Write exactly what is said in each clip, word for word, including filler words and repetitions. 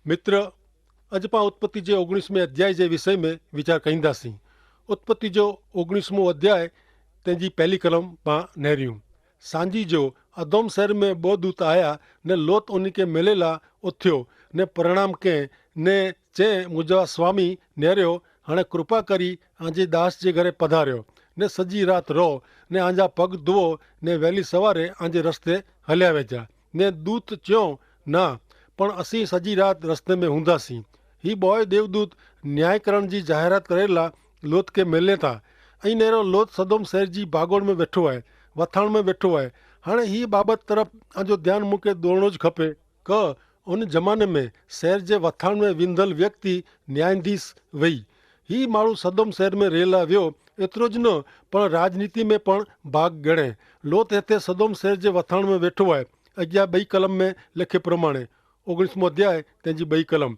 મિત્ર, અજ પાં ઉત્પત્તિ જે ઓગણીસમે અધ્યાય જે વિષય મેં વિચાર કઈંદા સી. ઉત્પત્તિ જો ઓગણીસમો અધ્યાય, તેની પહેલી કલમ પાં નહર્યું. સાંજી જો અદોમ સહર મેં બહ દૂત આયા, ને લોત ઉની કે મેલેલા ઉથ્યો, ને પરિણામ કે, ને ચે મુજા સ્વામી નેર્યો, હણે કૃપા કરી આંજે દાસ જે ઘરે પધાર્યો, ને સજી રાત રહો, ને આંજા પગ ધુવો, ને વહેલી સવારે આંજે રસ્તે હલ્યા વેજા. ને દૂત ચ્યો, ના, પણ અસી સજી રાત રસ્તે મેં હુંદા સી. હી બોય દેવદૂત ન્યાયકરણ જી જાહેરાત કરેલા લોત કે મેલે થા. અહીં નેરો લોત સદોમ સહેર જી ભાગોળ મેં વેઠો હૈ, વથાણ મેં વેઠો હૈ. હણે હી બાબત તરફ આંજો ધ્યાન મુકે દોરણો જ ખપે, કે ઉન જમાને મેં સહેર જે વથાણ મેં વિંધલ વ્યક્તિ ન્યાયાધીશ વહી. હી માણુ સદોમ સહેર મેં રહેલા વ્યો, એતરો જ ન, પણ રાજનીતિ મેં પણ ભાગ ગણે. લોત હેતે સદોમ સહેર જે વથાણ મેં વેઠો હૈ. અગિયા બઈ કલમ મેં લેખે પ્રમાણે, ઓગણીસમો અધ્યાય તેની બઈ કલમ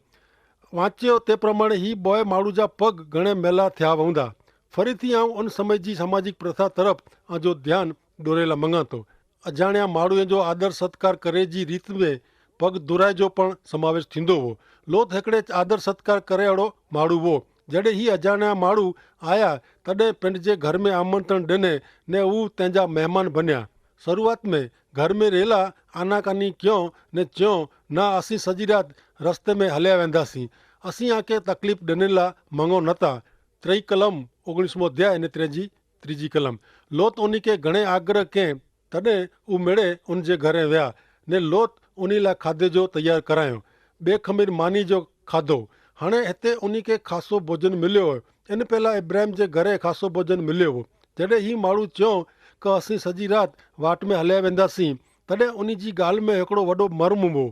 વાંચ્યો તે પ્રમાણે હી બોય માણુ જા પગ ઘણે મેલા થયા વહુંદા. ફરીથી આઉં અન સમય જી સામાજિક પ્રથા તરફ આજો ધ્યાન દોરેલા મંગાતો. અજાણ્યા માણુ જો આદર સત્કાર કરે જી રીત મેં પગ ધોરાય જો પણ સમાવેશ થીંદો હો. લોત હેકડ઼ે આદર સત્કાર કરે અડો માણુ હો. જડે હી અજાણ્યા માણુ આયા, તદે પેંડ જે ઘર મેં આમંત્રણ દેને, ને ઉં તેનજા મહેમાન બન્યા. શરૂઆત મેં ઘર મેં રહેલા આનાકાની ક્યો, ને ચ્યો, ના અસી સજી રાત રસ્તે મેં હલ્યા વેંધા સી. અસી આકે તકલીફ દેનેલા મંગો નતા. ત્રેય કલમ, ઓગણીસમો અધ્યાય ને ત્રેજી ત્રીજી કલમ. લોત ઉની કે ઘણે આગ્રહ કે, તદે ઉમેડે ઉન જે ઘરે વ્યા, ને લોત ઉની લા ખાધે જો તૈયાર કરાયો. બે ખમીર માની જો ખાધો. હણે હેતે ઉની કે ખાસો ભોજન મિલ્યો હોય. એન પહેલા ઇબ્રાહિમ જે ઘરે ખાસો ભોજન મિલ્યો હો. જડે હી માણુ ચ્યો, કે અસી સજી રાત વાટ મેં હલ્યા વેંધા સી, તદે ઉની જી ગાલ મેં હેકડો વડો મર્મ હો.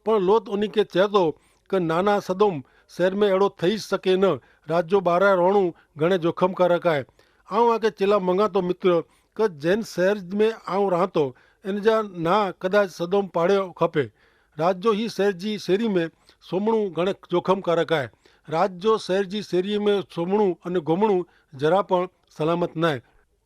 પણ લોત ઉની કે ચેતો, કે નાના સદોમ શહેર મેં એડો થઈ શકે ન. રાજ્યો બારા રોણું ઘણે જોખમકારક આય. આઉં આકે ચેલા મંગાતો મિત્ર, કે જેન શહેર મેં આઉં રાંતો, એન જા ના કદાચ સદોમ પાડ્યો ખપે. રાજ્યો હી શહેર જી શેરી મેં સોમણું ઘણે જોખમકારક આય. રાજ્યો શહેર જી શેરી મેં સોમણું અને ગોમણું જરા પણ સલામત નાય.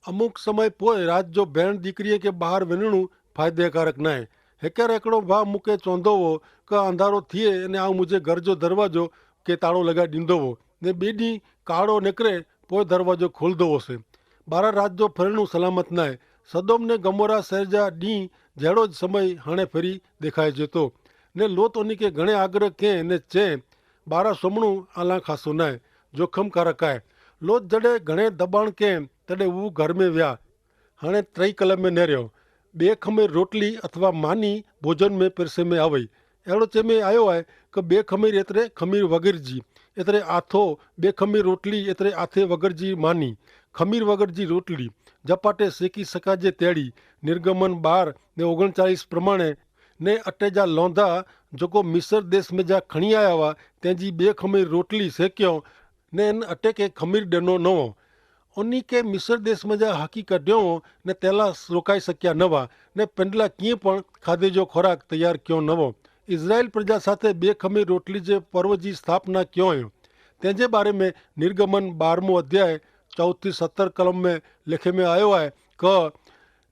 અમુક સમય પોય રાજ્યો ભેણ દીકરીએ કે બહાર વેનણું ફાયદેકારક નાય. હેક્યાર એકડો ભા મુકે ચોંધો વો, કે અંધારો થિયે અને આઉં મુઝે ઘર જો દરવાજો કે તાળો લગાડી દીધો વો, ને બે દી કાળો નેકરે પોય દરવાજો ખોલ દો વો સે. બારા રાજ્યો ફરેણું સલામત નાય. સદોમ ને ગમોરા શહેર જા દી જેડો જ સમય હણે ફેરી દેખાય જેતો. ને લોત ઓની કે ઘણે આગ્રહ કે ને ચે, બારા સોમણું આલા ખાસો નાય, જોખમકારક આય. લોત જડે ઘણે દબાણ કે, તડે વુ ઘર મેં વ્યા. હણે ત્રય કલમ મેં નેર્યો. બે ખમીર રોટલી અથવા માની ભોજન મેં પેરસે મેં આવય. એડો ચે મેં આયો આય, કે બે ખમીર એતરે ખમીર વગર જી એતરે આથો, બે ખમીર રોટલી એતરે આથે વગર જી માની, ખમીર વગર જી રોટલી, જપાટે સેકી સકાજે તેડી. નિર્ગમન બાર ને ઓગણચાલીસ પ્રમાણે, ને અટે જા લોંધા જોકો મિસર દેશ મેં જા ખણિયા આવા, તેની બે ખમીર રોટલી સેક્યો, ને એન અટે કે ખમીર ડેનો નવો. ઓની કે મિસર દેશ મેં જા હાકી કાઢ્યો હો, ને તેલા રોકાઈ શક્યા નવા, ને પેંડલા કિંય પણ ખાધે જો ખોરાક તૈયાર ક્યો નવો. ઇઝરાયેલ પ્રજા સાથે બે ખમીર રોટલી જે પર્વ જી સ્થાપના ક્યો હૈ. તેજે બારે મેં નિર્ગમન બારમો અધ્યાય ચૌથી સત્તર કલમ મેં લેખે મેં આયો હૈ, કે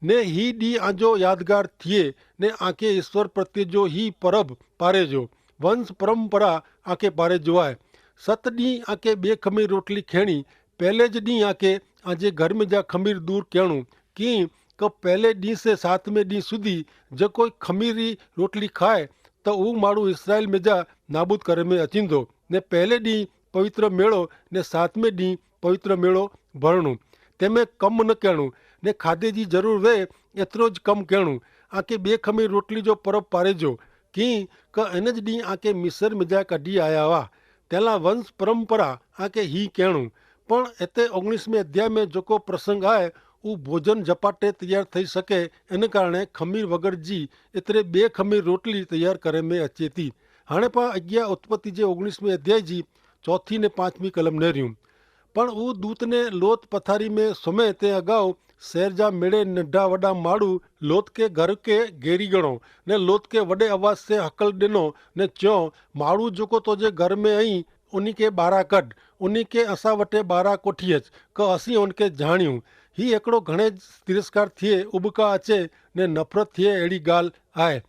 ને હી દી આજો યાદગાર થિયે, ને આંકે ઈસ્વર પ્રત્યે જો હી પરબ પારે જો વંશ પરંપરા આંકે પારે જો આય. સત દી આંકે બે ખમીર રોટલી ખેણી, પહેલે જ દી આંકે આજે ઘર મેં જા ખમીર દૂર કહેણું, કિંક પહેલે દી સે સાતમે દી સુધી જે કોઈ ખમીરી રોટલી ખાય, તો ઉં માડૂ ઇસરાયેલ મેં જા નાબૂદ કરે મેં અચીંદો. ને પહેલે દી પવિત્ર મેળો, ને સાતમે દી પવિત્ર મેળો ભરણું. તેમે કમ ન કહેણું, ને ખાધે જી જરૂર વે એતરો જ કમ કહેણું. આકે બે ખમીર રોટલી જો પરબ પારેજો, કિંક એન જ દી આકે મિસર મેં જા કઢ઼ી આયા વા. તેલા વંશ પરંપરા આકે હી કહેણું. પણ એતે ઓગણીસમે અધ્યાય મેં જોકો પ્રસંગ આય, ઉં ભોજન જપાટે તૈયાર થઈ શકે, એન કારણે ખમીર વગર જી એતરે બે ખમીર રોટલી તૈયાર કરે મેં અચેતી. હાણે પા અગિયા ઉત્પત્તિ જે ઓગણીસમે અધ્યાય જી ચોથી ને પાંચમી કલમ નહીં રહ્યું. પણ ઉં દૂતને લોત પથારી મેં સમય તે અગાઉ શહેર જા મેળે નઢા વડા માડૂ લોત કે ઘર કે ગેરી ગણો, ને લોત કે વડે અવાજ સે હકલ દેનો, ને ચ્યો, માડૂ જોકો તોજે ઘર મેં અહીં ઉની કે બારા કઢ, ઉની કે અસા વટે બારા કોઠી હચ, કે અસી ઉનકે જાણ્યું. હી એકડો ઘણે તિરસ્કાર થિયે ઉબકા અચે ને નફરત થિયે એડી ગાલ આય.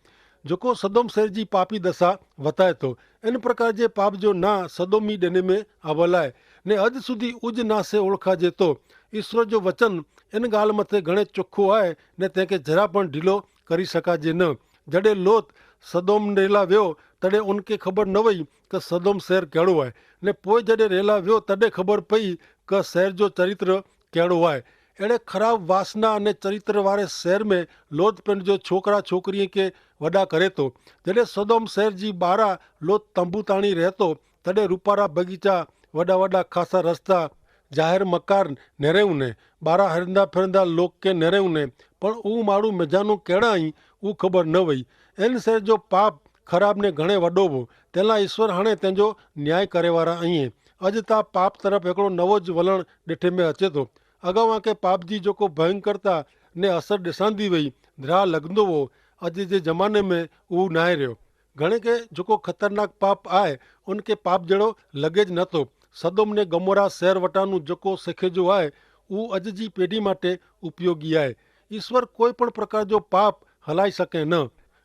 જોકો સદોમ સહર જી પાપી દસા વતાય તો. એન પ્રકાર જે પાપ જો ના સદોમી ડેને મેં આવલ આય, ને અજ સુધી ઉજ ના સે ઓળખા જેતો. ઈસ્વર જો વચન એન ગાલ મતે ઘણે ચોખો આય, ને તેંકે જરા પણ ઢીલો કરી શકા જે ન. જડે લોત સદોમ નેલા વ્યો, તડે ઉનકે ખબર ન વય કે સદોમ સહર કહેડો આય, ને પોય જડે રેલા વ્યો તડે ખબર પઈ કે સહર જો ચરિત્ર કહેડો આય. એડે ખરાબ વાસના અને ચરિત્ર વારે સહર મેં લોત પેંડ જો છોકરા છોકરી કે વડા કરે તો. જડે સદોમ સહર જી બારા લોત તંબુ તાણી રહેતો, તડે રૂપારા બગીચા, વડા વડા ખાસા રસ્તા, જાહેર મકાર નેરેઉને, બારા હરંદા ફેરંદા લોક કે નેરેઉને. પણ ઉં માડું મેજાનું કહેડા અહીં ઉં ખબર ન વય. એન સહર જો પાપ ખરાબ ને ઘણે વડો વો, તેલા ઈસ્વર હણે તેંજો ન્યાય કરેવારા અહીં. અજ તા પાપ તરફ એકડો નવો જ વલણ ડેઠે મેં અચે તો. અગાઉ આંકે પાપ જી જોકો ભયંકરતા ને અસર દેસાંદી વય ધ્રા લગંદો વો, અજ જે જમાને મેં ઉવ નાય રહ્યો. ઘણે કે જોકો ખતરનાક પાપ આય ઉનકે પાપ જેડો લગે જ નતો. સદોમ ને ગમોરા સહર વટાનું જોકો સેખે જો આય ઉવ અજ જી પેઢી માટે ઉપયોગી આય. ઈસ્વર કોઈ પણ પ્રકાર જો પાપ હલાઈ શકે ન,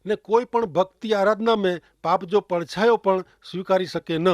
ને કોઈ પણ ભક્તિ આરાધના મેં પાપ જો પડછાયો પણ સ્વીકારી શકે ન.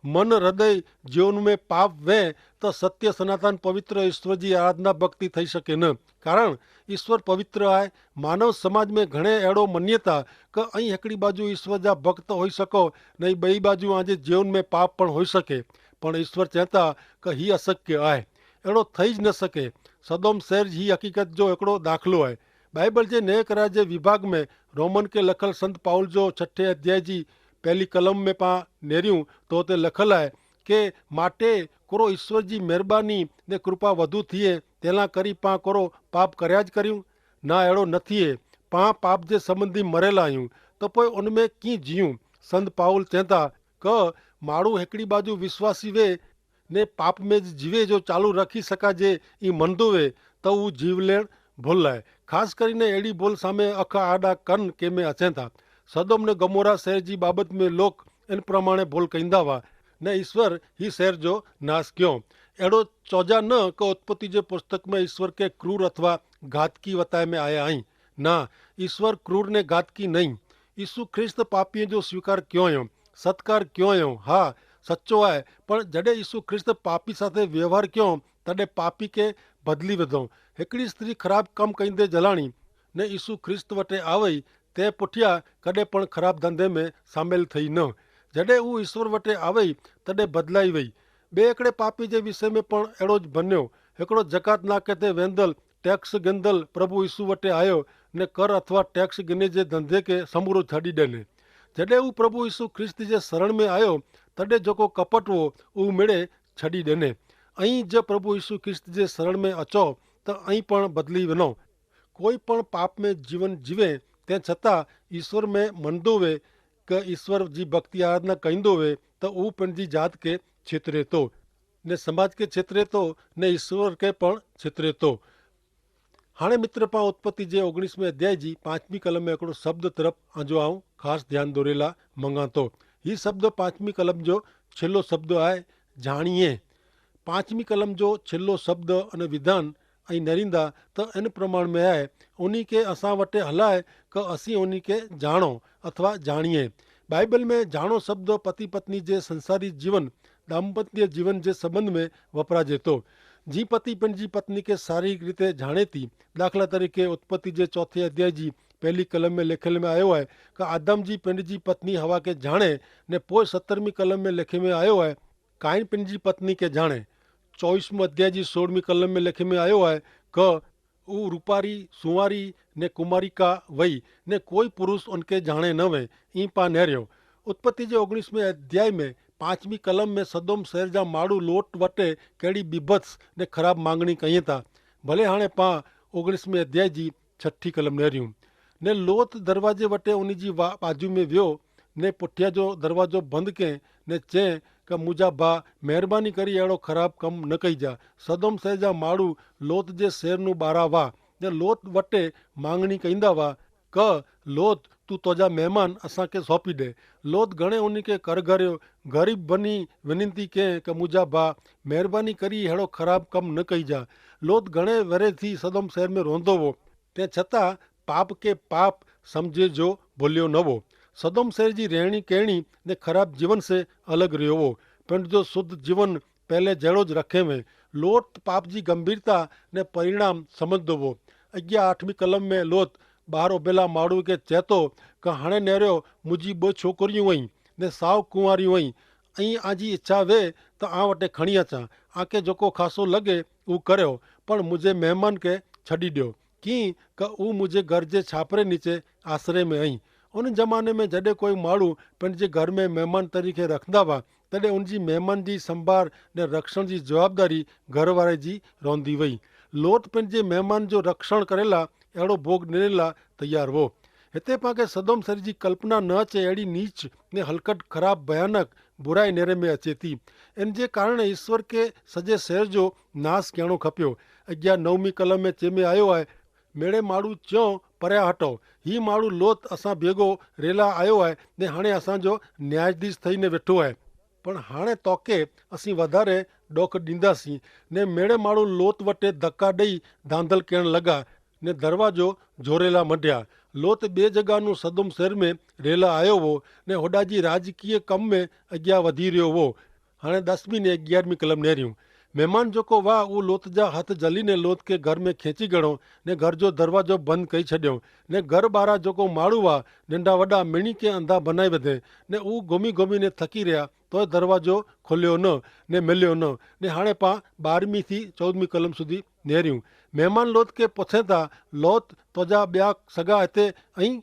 મન હૃદય જીવન મેં પાપ વે તો સત્ય સનાતન પવિત્ર ઈસ્વર જી આરાધના ભક્તિ થઈ શકે ન. કારણ ઈસ્વર પવિત્ર આય. માનવ સમાજ મેં ઘણે એડો મન્યતા કે અહીં હેકડી બાજુ ઈસ્વર જા ભક્ત હોઈ શકો, નહીં બઈ બાજુ આજે જીવન મેં પાપ પણ હોઈ શકે. પણ ઈસ્વર ચેતા કે હી અસક્ય આય. એડો થઈ જ ન શકે. સદોમ સહર હી હકીકત જો એકડો દાખલો આય. બાઈબલ જે નેક રાજ્ય વિભાગ મેં રોમન કે લખલ સંત પાઉલ જો છઠે અધ્યાય જી પહેલી કલમ મેં પા નેર્યું તો તે લખલ આય કે, માટે કોરો ઈસ્વર જી મહેરબાની ને કૃપા વધુ થિયે, તેલા કરી પા કોરો પાપ કર્યા જ કર્યું? ના, એડો નથિયે. પા પાપ જે સંબંધી મરેલા અયું, તો પોય ઉનમેં કી જીયું? સંત પાઉલ ચેતા કે માડૂ હેકડી બાજુ વિશ્વાસી વે ને પાપમે જીવે જો ચાલુ રાખી શકા જે ઈ મનદો વે, તો ઉં જીવલેણ ભોલ લાય. ખાસ કરીને એડી ભોલ સામે અખા આડા કન કેમે અચેતા. સદોમ ને ગમોરા સહર જી બાબત મેં લોક એન પ્રમાણે ભોલ કહીંદા વા, ને ઈસ્વર હી સહર જો નાસ ક્યો. એડો ચોજા ન કે ઉત્પત્તિ જે પુસ્તક મેં ઈસ્વર કે ક્રૂર અથવા ઘાતકી વતાય મેં આયા અહીં. ના, ઈસ્વર ક્રૂર ને ઘાતકી નહીં. ઈસુ ખ્રિસ્ત પાપીએ જો સ્વીકાર ક્યો અયો, સત્કાર ક્યો અયો, હા, સચો આય. પણ જડે ઈસુ ખ્રિસ્ત પાપી સાથે વ્યવહાર ક્યો, તડે પાપી કે બદલી વધો. હેકડી સ્ત્રી ખરાબ કમ કઈંદે જલાણી ને ઈસુ ખ્રિસ્ત વટે આવય, તે પુઠ્યા કદે પણ ખરાબ ધંધે મેં સામેલ થઈ ન. જડે ઉં ઈસ્વર વટે આવય, તદે બદલાઈ વય. બે એકડે પાપી જે વિષય મેં પણ એડો જ ભન્યો. હેકડો જકાત નાકે તે વેંદલ ટેક્સ ગેંદલ પ્રભુ ઈસુ વટે આયો, ને કર અથવા ટેક્સ ગિને જે ધંધે કે સમૂરો છડી દેને. જડે ઉં પ્રભુ ઈસુ ખ્રિસ્ત જે સરણ મેં આયો, તદે જોકો કપટ વો ઉં મેળે છડી દેને. અહીં જે પ્રભુ ઈસુ ખ્રિસ્ત જે સરણ મેં અચો, તો અહીં પણ બદલી વનો. કોઈ પણ પાપમે જીવન જીવે, તે છતાં ઈસ્વર મેં મનદો વે કે ઈસ્વર જી ભક્તિ આરાધના કહીંદો વે, તો ઉં પેનજી જાત કે છેતરે તો, ને સમાજ કે છેતરે તો, ને ઈસ્વર કે પણ છેતરે તો. હાણે મિત્ર પાં ઉત્પત્તિ જે ઓગણીસમે અધ્યાય જી પાંચમી કલમ મેં એકડો શબ્દ તરફ આજો આઉં ખાસ ધ્યાન દોરેલા મંગાતો. હી શબ્દ પાંચમી કલમ જો છેલ્લો શબ્દ આય, જાણીએ. પાંચમી કલમ જો છેલ્લો શબ્દ અને વિધાન અહીં નરીંદા, તો એન પ્રમાણ મેં આય, ઉની કે અસાં વટે હલાય કે અસી ઉની કે જાણો અથવા જાણીએ. બાઈબલ મેં જાણો શબ્દ પતિ પત્ની જે સંસારી જીવન, દાંપત્ય જીવન જે સંબંધ મેં વપરાજે તો. જી પતિ પેનજી પત્ની કે સારી રીતે જાણે તી. દાખલા તરીકે ઉત્પત્તિ જે ચોથે અધ્યાય જી પહેલી કલમ મેં લેખેલ મેં આયો હૈ કે આદમ જી પેનજી પત્ની હવા કે જાણે, ને પોય સત્તરમી કલમ મેં લેખે મેં આયો હૈ, કાઈન પેનજી પત્ની કે જાણે. ચોવીસમું અધ્યાય જી સોળમી કલમ મેં લેખે મેં આયો હૈ કે ઉં રૂપારી સુંવારી ને કુમારિકા વય, ને કોઈ પુરુષ ઉનકે જાણે ન વે. ઈ પા નહર્યો. ઉત્પત્તિ જે ઓગણીસમે અધ્યાય મેં પાંચમી કલમ મેં સદોમ સહેર જા માડૂ લોટ વટે કહેડી બિભત્સ ને ખરાબ માંગણી કહિયે તા. ભલે હાણે પા ઓગણીસમે અધ્યાય જી છઠી કલમ નહર્યું. ને લોત દરવાજે વટે ઉની જી બાજુ મેં વ્યો, ને પુઠ્યા જો દરવાજો બંધ કે ને ચે કે મુજા ભા મહેરબાની કરી એડો ખરાબ કમ ન કઈ જા. સદોમ સહેર જા માડૂ લોત જે સહેરનું બારા વા, ને લોત વટે માંગણી કઈંદા વા કે લોત, તું તોજા મહેમાન અસાંકે સોંપી દે. લોત ઘણે ઉની કે કરઘર્યો, ગરીબ બની વિનંતી કે કે મુજા ભા મહેરબાની કરી હેડો ખરાબ કમ ન કઈ જા. લોત ઘણે વરે થી સદોમ સહેર મેં રોંધો વો, તે છતાં પાપ કે પાપ સમઝે જો ભોલ્યો નવો. સદોમ શહેર જી રહેણી કહેણી ને ખરાબ જીવન સે અલગ રહ્યો વો. પણ જો શુદ્ધ જીવન પહેલે જેડો જ રખે વે. લોત પાપ જી ગંભીરતા ને પરિણામ સમજ દો વો. અગિયા આઠમી કલમ મેં લોત બહાર ઉભેલા માડૂ કે ચેતો કે હણે નેર્યો મુજી બો છોકરી વય ને સાવ કુંવારી વય. અહીં આજી ઇચ્છા વે તો આ વટે ખણિયા ચા આકે જોકો ખાસો લગે ઉં કર્યો. પણ મુઝે મહેમાન કે છડી દ્યો કિંક ઉં મુઝે ઘર જે છાપરે નીચે આશરે મેં અહીં. ઉન જમાને મેં જડે કોઈ માડૂ પણ જે ઘર મેં મહેમાન તરીકે રખંદા વા તદે ઉનજી મહેમાન જી સંભાર ને રક્ષણ જી જવાબદારી ઘરવારે જી રોંધી વય. લોત પણ જે મહેમાન જો રક્ષણ કરેલા એડો ભોગ નેરેલા તૈયાર વો. હેતે પાંકે સદોમ સરી જી કલ્પના ન છે એડી નીચ ને હલકટ ખરાબ ભયાનક બુરાઈ નેરે મેં અચેતી. એન જે કારણે ઈસ્વર કે સજે સહેર જો નાસ કહેણો ખપ્યો. અગિયા નવમી કલમ મેં ચેમે આયો હૈ, મેડે માડૂ ચ્યો પર્યા હટો. હી માડૂ લોત અસાં ભેગો રેલા આયો હૈ ને હણે અસાં જો ન્યાયાધીશ થઈ ને વેઠો હૈ. પણ હાણે તોકે અસી વધારે ડોખ દીંદા સી. ને મેળે માળુ લોત વટે ધક્કા દઈ ધાંધલ કહેણ લગા ને દરવાજો જોરેલા મંડ્યા. લોત બે જગાનું સદોમ શહેર મેં રહેલા આયો વો ને હોડાજી રાજકીય કમ મેં અગિયા વધી રહ્યો વો. હાણે દસમી ને અગિયારમી કલમ નેર્યું. મહેમાન જોકો વા ઉ લોત જા હત જલી ને લોત કે ઘર મેં ખેંચી ગણો ને ઘર જો દરવાજો બંધ કઈ છડ્યો. ને ઘર બારા જોકો માળુ વા નેંડા વડા મેણી કે અંધા ભનાઈ વધે ને ઉ ગોમી ગોમી ને થકી રહ્યા. તો દરવાજો ખોલ્યો ન ને મેલ્યો ન. ને હાણે પાં બારમી થી ચૌદમી કલમ સુધી નેર્યું. મહેમાન લોત કે પછેતા, લોત, તોજા બ્યા સગા હતે? અહીં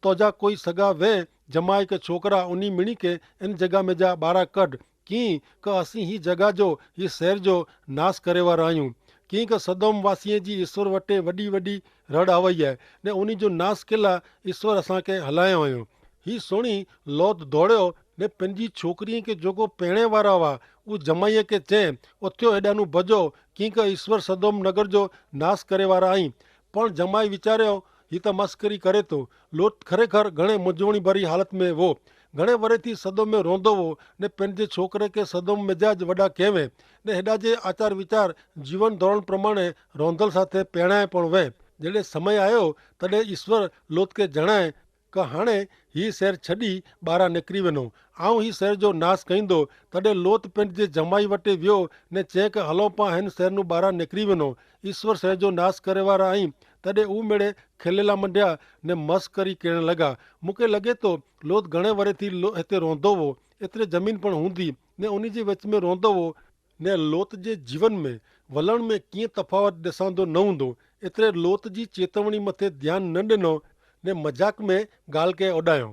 તોજા કોઈ સગા વે? જમાઈ કે છોકરા ઉની મિણી કે એન જગા મેં જા બારા કઢ. કિંક અસી હી જગા જો હી સહેર જો નાસ કરેવારા આયું. કિંક સદોમ વાસિયે જી ઈસ્વર વટે વડી વડી રડ આવય હૈ ને ઉની જો નાસ કેલા ઈસ્વર અસાંકે હલાયો આયો. હી સુણી લોત ધોડ્યો ને પહનજી છોકરી કે જોકો પહેણે વારા વા ઉં જમાઈએ કે ચે, ઓથ્યો હેડાનું ભજો, કિંક ઈસ્વર સદોમ નગર જો નાસ કરે વારા આઈ. પણ જમાઈ વિચાર્યો, હી તો મસ્કરી કરે તો. લોત ખરેખર ઘણે મુજવણી ભરી હાલત મેં વો. ઘણે વરે થી સદોમ મેં રોંધો વો ને પહનજે છોકરે કે સદોમ મેં જા જ વડા કહેવે ને હેડા જે આચાર વિચાર જીવન ધોરણ પ્રમાણે રોંધલ સાથે પહેણાય પણ વે. જેડે સમય આયો તદે ઈસ્વર લોત કે જણાય કે હાણે હી સહેર છડી બારા નેકરી વેનો. આઉં હી સહેર જો નાસ કઈંદો. તદે લોત પેંટ જે જમાઈ વટે વ્યો ને ચેંક હલો પાં હેન સહેરનું બારા નેકરી વેનો. ઈસ્વર સહેર જો નાસ કરેવારા અહીં. તદે ઉમેડે ખેલેલા મંડ્યા ને મસ કરી કેણે લગા. મુકે લગે તો લોત ઘણે વરે થી હેતે રોંધો વો. એતરે જમીન પણ હુંદી ને ઉની જે વચ મેં રોંધો વો. ને લોત જે જીવન મેં વલણ મેં કિંય તફાવત દેસાંદો ન હુંદો. એતરે લોત જી ચેતવણી મતે ધ્યાન ન દેનો ને મજાક મેં ગાલ કે ઓડાયો.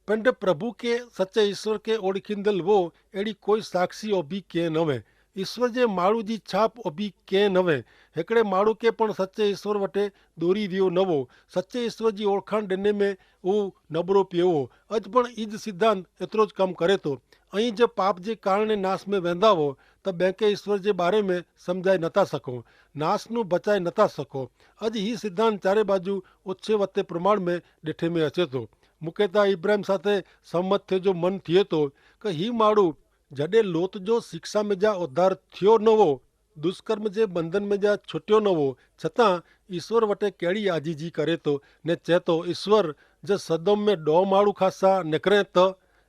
પંડ પ્રભુ કે સચ્ચે ઈસ્વર કે ઓળખીંદલ વો એડી કોઈ સાક્ષી ઓભી કે નવે. ઈસ્વર જે માળુ જી છાપ ઓભી કે નવે. હેકડે માળુ કે પણ સચ્ચે ઈસ્વર વટે દોરી વ્યો નવો. સચ્ચે ઈસ્વર જી ઓળખાણ દેને મેં ઉં નબરો પ્યો વો. અજ પણ ઈજ સિદ્ધાંત એતરો જ કમ કરે તો. અહીં જે પાપ જે કારણે નાસ મેં વેંધા વો તો બેંકે ઈસ્વર જે બારે મેં સમઝાઈ નતા સકો, નાસનું બચાઈ નતા સકો. અજ હી સિદ્ધાંત ચારે બાજુ ઓછે વત્તે પ્રમાણ મેં દેઠે મેં અચેતો. મુકેતા ઇબ્રાહિમ સાથે સહમત થે જો મન થિયે તો કે હી માડૂ જડે લોત જો શિક્ષા મેં જા ઉદ્ધાર થિયો નવો, દુષ્કર્મ જે બંધન મેં જા છોટ્યો નવો, છતાં ઈસ્વર વટે કેડી આજીજી કરે તો ને ચેતો, ઈસ્વર જે સદોમ મેં ડો માડૂ ખાસા નેકરે તો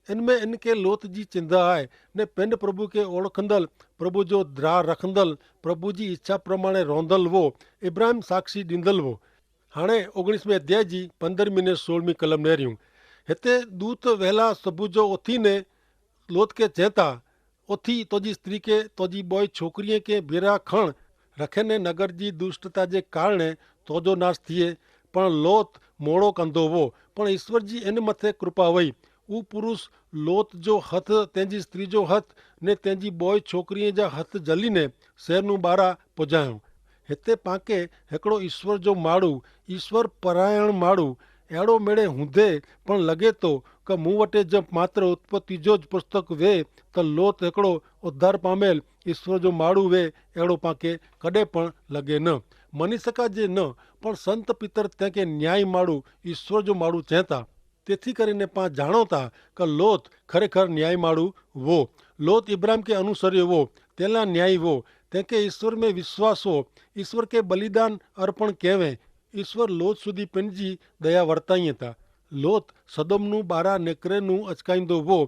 એન મેં એન કે લોત જી ચિંદા આય. ને પેંડ પ્રભુ કે ઓળખંદલ, પ્રભુ જો દ્રાહ રખંદલ, પ્રભુ જી ઇચ્છા પ્રમાણે રોંધલ વો, ઇબ્રાહિમ સાક્ષી દીંદલ વો. હાણે ઓગણીસ મેં અધ્યાય જી પંદ્રહ મિને સોળમી કલમ નેર્યું. હેતે દૂત વહેલા સભુ જો ઓથી ને લોત કે ચેંતા, ઓથી તોજી સ્ત્રી કે તોજી બોય છોકરીએ કે ભેરા ખણ રખેને નગર જી દુષ્ટતા જે કારણે તોજો નાસ થિયે. પણ લોત મોડો કંધો વો, પણ ઈસ્વર જી એન મતે કૃપા વય. ઉપરુષ લોત જો હત તેની સ્ત્રી જો હત ને તેની બોય છોકરી જા હત જલી ને શહેરનું બારા પજાયો. હેતે પાંકે હેકડો ઈસ્વર જો માડૂ, ઈસ્વર પરાયણ માડૂ એડો મેડે હુંધે પણ લગે તો કે મું વટે જબ માત્ર ઉત્પત્તિ જો જ પુસ્તક વે તો લોત હેકડો ઉદ્ધાર પામેલ ઈસ્વર જો માડૂ વે એડો પાંકે કદે પણ લગે ન. મની સકા જે ન, પણ સંત પિતર તેંકે ન્યાયી માડૂ ઈસ્વર જો માડૂ ચેંતા. તેથી કરીને પાં જાણોતા કે લોત ખરેખર ન્યાયી માડૂ વો. લોત ઇબ્રાહિમ કે અનુસર્યો વો, તેલા ન્યાયી વો, તેંકે ઈસ્વર મેં વિશ્વાસ વો, ઈસ્વર કે બલિદાન અર્પણ કહેવે. ઈસ્વર લોત સુધી પેનજી દયા વર્તાઈ તા. લોત સદોમનું બારા નેકરેનું અચકાઈંદો વો,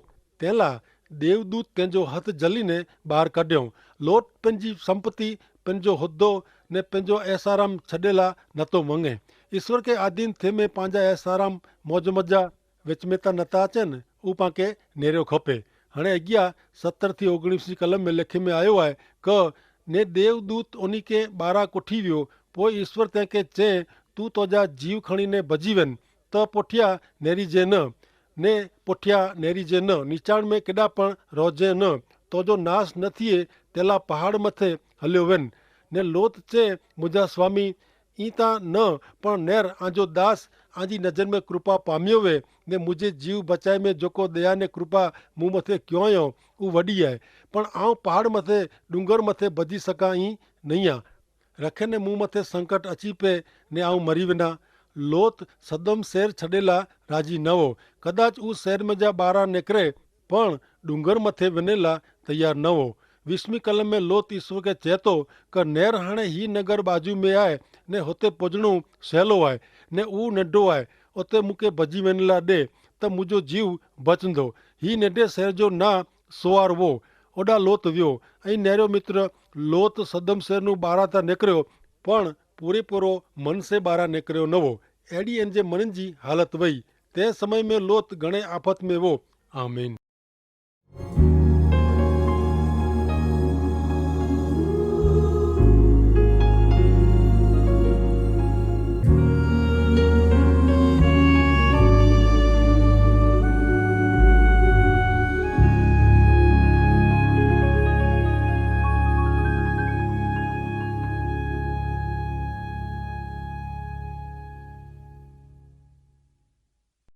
તેલા દેવદૂત તેનજો હત જલી ને બહાર કાઢ્યો. લોત પેનજી સંપત્તિ, પેનજો હોદ્દો, ને પેનજો એસારામ છડેલા નતો મંગે. ઈસવર કે આધીન થે મેં પાંજા એસારામ મોજમજા વેચમેતા નતા અચેન. ઉપાંકે નેર્યો ખપે. હણે અગિયા સત્તર થી ઓગણીસી કલમ મેં લેખે મેં આયો આય, કે ને દેવદૂત ઓની કે બારા કોઠી વ્યો. પોય ઈસવર તેંકે ચે, તું તોજા જીવ ખણી ને ભજી વેન. તો પોઠ્યા નેરી જે ન, ને પોઠ્યા નેરી જે ન, નિચાણ મેં કેડા પણ રોજે ન, તોજો નાસ ન થિયે. તેલા પહાડ મતે હલ્યો વેન. ને લોત ચે, મુજા સ્વામી, ઈ તા ન, પણ નેર આજો દાસ આજી નજર મેં કૃપા પામ્યો વે, ને મુજે જીવ બચાઈ મેં જોકો દયા ને કૃપા મું મતે ક્યોંયો, ઉં વડી આય. પણ આઉં પહાડ મતે, ડુંગર મતે બજી સકા ઈ નહિયા. રખે ને મું મતે સંકટ અચી પે, ને આઉં મરી વેના. લોત સદમ શહેર છડેલા રાજી નવો. કદાચ ઉં શહેર મેં જા બારા નેકરે, પણ ડુંગર મતે વેનેલા તૈયાર નવો. વિશ્મી કલમ મેં લોત ઈસવ કે ચેતો, કે નેર હણે હી નગર બાજુ મેં આય, ને હોતે પોજણું સહેલો આય, ને ઉં નેડો આય. ઓતે મુકે ભજી વેનેલા દે, તો મુજો જીવ બચંદો. હી નેડે શહેર જો ના સોવાર વો. ઓડા લોત વ્યો. અહીં નેરો મિત્ર લોત સદમ શહેરનું બારા તા નેકર્યો, પણ પૂરેપૂરો મન સે બારા નેકર્યો નવો. એડી એન જે મન જી હાલત વય. તે સમય મેં લોત ઘણે આફત મેં વો. આમીન.